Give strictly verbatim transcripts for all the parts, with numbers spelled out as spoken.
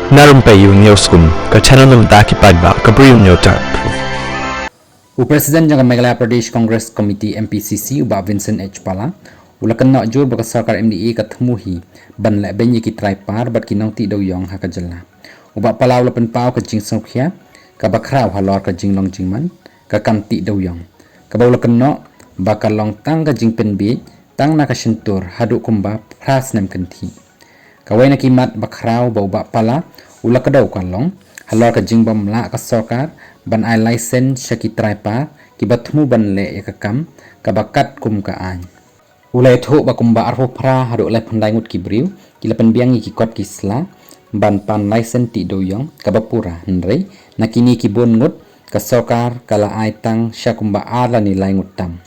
Na Rympei U News Kum, ka channel na bynta ki paidbah ka Bri U News Tap. U President jong ka Meghalaya Pradesh Congress Committee M P C C, u Bah Vincent H Pala, u la kynnoh jur ba ka sorkar M D A ka thmu hi ban leh beiñ ïa ki trai par bad ki nongtih dewïong ha ka jylla. U Bah Pala u la pynpaw ka jingsngewkhia kaba khraw halor ka jinglong jingman ka kam tih dewïong, kaba u la kynnoh ba ka long tang ka jingpynbiej tang na ka shyntur haduh kumba phra snem kynthih. Kawei na ki mat ba khraw ba u Bah Pala u la kdew ka long halor ka jingbym lah ka sorkar ban ai license sha ki trai par kiba thmu ban leh ïa ka kam kaba kat kum ka aiñ. U la ïathuh ba kumba arphew phra haduh laiphew khyndai ngut ki briew ki la pynbiang ïa ki kot ki sla ban pan license tih dewïong kaba pura, hynrei na kine ki bun ngut ka sorkar ka la ai tang sha kumba ar lane lai ngut tam.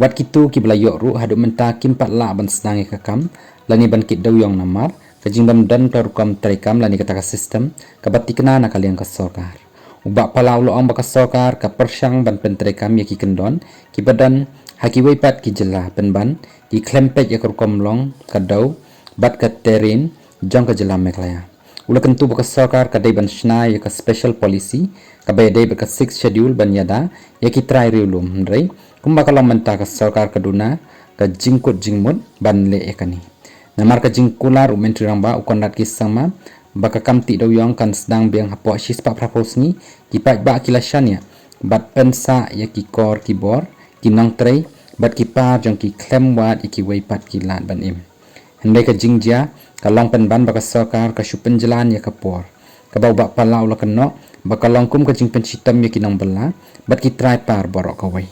Wat kito kiba la ïoh ruh haduh mynta kim pat lah ban sdang ïa ka kam lane ban kit dewïong namar ka jingbym don ka rukom treikam lane kata ka system kaba thikna na ka liang ka sorkar. U Bah Pala u la ong ba ka sorkar ka pyrshang ban pyntreikam ïa ki kyndon kiba don ha kiwei pat ki jylla pynban ki khlem peit ïa ka rukom long ka dew bad ka terrain jong ka jylla Meghalaya. U la kyntu ba ka sorkar ka dei ban shna ïa ka special policy kaba ïadei bad ka Sixth Schedule ban ïada ïa ki trai riewlum, hynrei kumba ka long mynta ka sorkar ka duna ka jingkut jingmut ban leh ïa kane. Namar ka jingkular u Myntri Rangbah u Conrad K Sangma ba ka kam tih dewïong kan sdang biang hapoh shispah phraphew sngi, ki paidbah ki la shaniah bad pynsah ïa ki kor ki bor, ki nongtrei bad ki par jong ki khlem wad ïa kiwei pat ki lad ban im. Hynrei ka jingjia ka long pynban ba ka sorkar ka shu pynjlan ïa ka por, kaba u Bah Pala u la kynnoh ba ka long kum ka jingpynshitom ïa ki nongbylla bad ki trai par baroh kawei.